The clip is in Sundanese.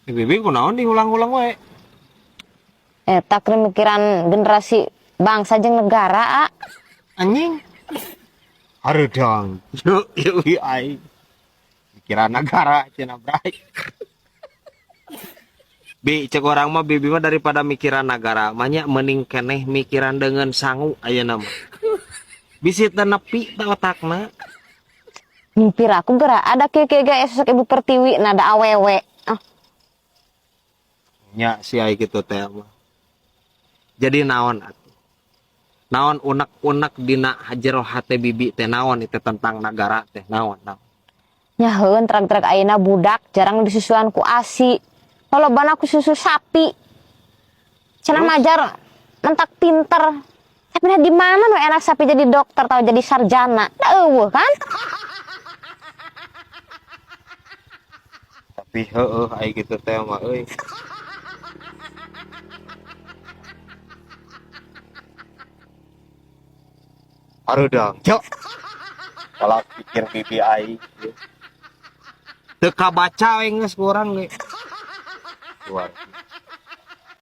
Bibi kunaon diulang-ulang wae. Eta keur mikiran generasi bangsa jeung negara, ah. Anjing. Hareudang. Yuk, yuk, yuk, aing. Mikiran negara cenah bray. Bi, cek orang mah bibi mah daripada mikiran negara, mah nya mending keneh mikiran dengan sangu ayeuna mah. Bisi teu nepi ta otakna. Mimpi aku geura ada kieu kieu ge sosok Ibu Pertiwi nada awewe. Ah, Nya si ai kitu teh mah. Jadi naon atuh? Naon unek-unek dina jero hate bibi teh naon itu tentang negara teh naon naon. Nya heueun trag-trag ayeuna budak jarang disusuan ku ASI. Lolobana ku susu sapi. Cenah majar mentak pinter. Tapi nah di mana nu enak sapi jadi dokter atau jadi sarjana? Da eueuh kan? Tapi heueuh ai kitu teh mah euy. Hareudang, cok. Kalau pikir bibi aing. Teu kabaca we geus ku urang ge. Luar.